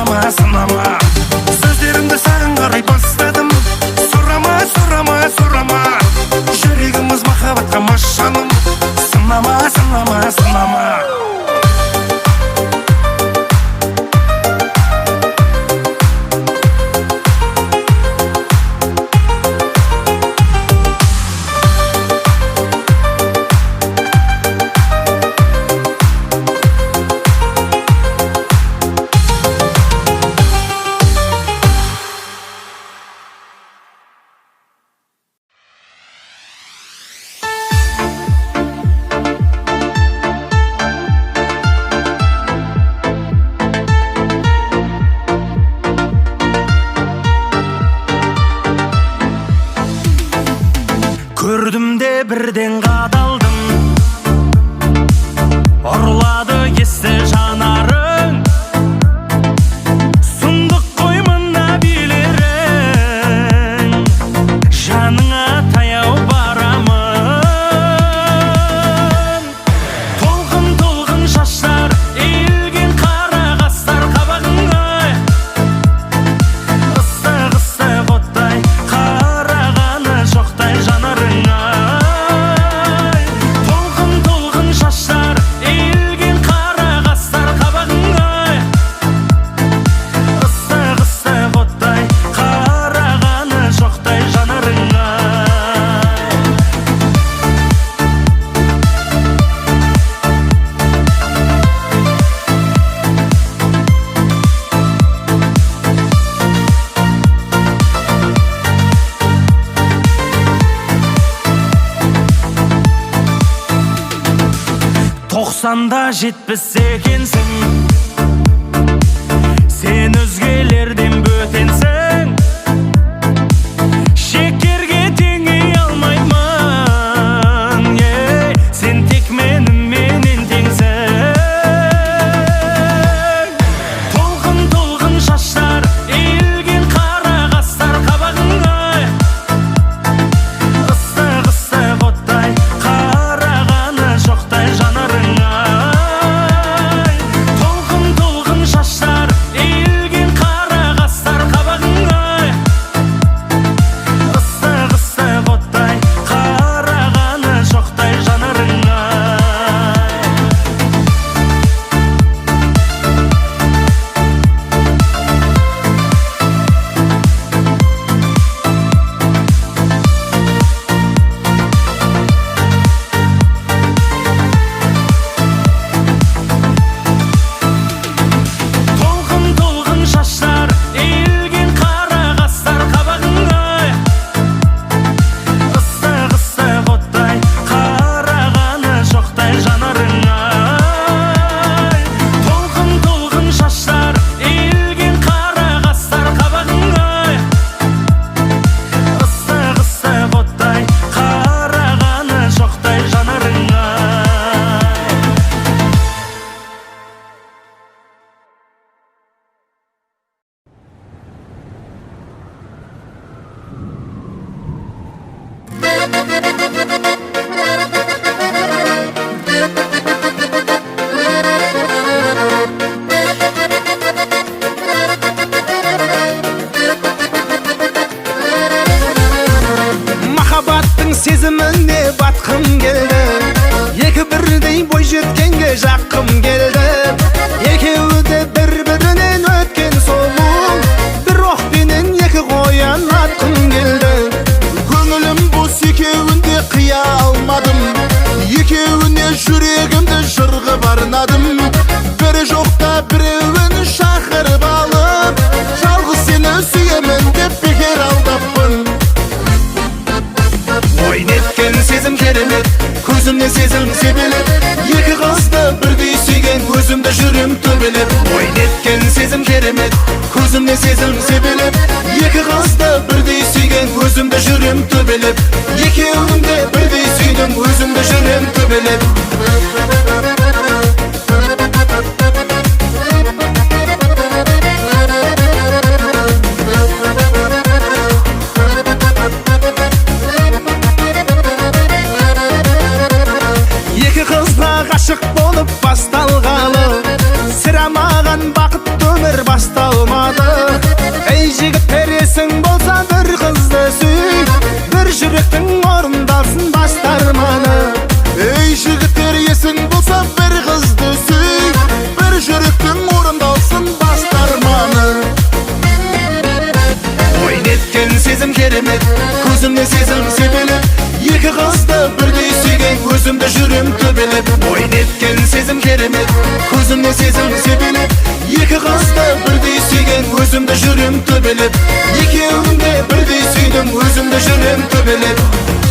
Сынама, сынама. Сөздерімді саған қарай бастадым. Сұрама, сұрама, сұрама. Жүрегіміз махаббатқа мас, жаным. Сынама, сынама, сынама. Көрдім де бірден қадалдым. Ұрлады есті жанарың. Сұмдық қой мына билерің. Жаныңа таяу барамын. Толқын толқын шаштар, иілген қара қастар, қабағың-ай. Ыстық ыстық оттай, қарағаны жоқтай жанарың-ай. Толқын толқын шаштар, иілген қара қастар, қабағың-ай. Ыстық ыстық оттай, қарағаны жоқтай жанарың-ай. Тоқсанда 70 екенсің. Сен өзгелерден бөтенсің. Шекерге теңей алмаймын. Ей, сен тек меніменен теңсің. Толқын толқын шаштар, иілген қара қастар, қабағың-ай. Ыстық ыстық оттай, қарағаны жоқтай жанарың-ай. Толқын толқын шаштар, иілген қара қастар, қабағың-ай. Ыстық ыстық оттай, қарағаны жоқтай жанарың-ай. Толқын толқын шаштар, иілген қара қастар, қабағың-ай. Ыстық ыстық оттай, қарағаны жоқтай жанарың-ай. Толқын толқын шаштар, иілген қара қастар, қабағың-ай. Ыстық ыстық оттай, қарағаны жоқтай жанарың-ай. Махаббаттың сезіміне батқым келді. Екі бірдей бой жеткенге жаққым келді. Екеуі де бір бірінен өткен сұлу. Бір оқпенен екі қоян атқым келді. Көңілім бос, екеуін де қия алмадым. Екеуіне жүрегімді жырғып арнадым. Бірі жоқта біреуін шақырып алып, жалғыз сені сүйемін деп бекер алдаппын. Ой, неткен сезім керемет, көзімнен сезім себелеп. Екі қызды бірдей сүйген өзімді жүрем төбелеп. Ой, неткен сезім керемет, көзімнен сезім себелеп. Екі қызды бірдей сүйген өзімді жүрем төбелеп. Екеуін де бірдей сүйдім, өзімді жүрем төбелеп. Екі қызға ғашық болып басталғалы, сірә маған бақытты өмір басталғалы. сезім керемет, көзімнен сезім себелеп. Екі қызды бірдей сүйген өзімді жүрем төбелеп. Ой, неткен сезім керемет, көзімнен сезім себелеп. Екі қызды бірдей сүйген өзімді жүрем төбелеп. Екеуін де бірдей сүйдім, өзімді жүрем төбелеп.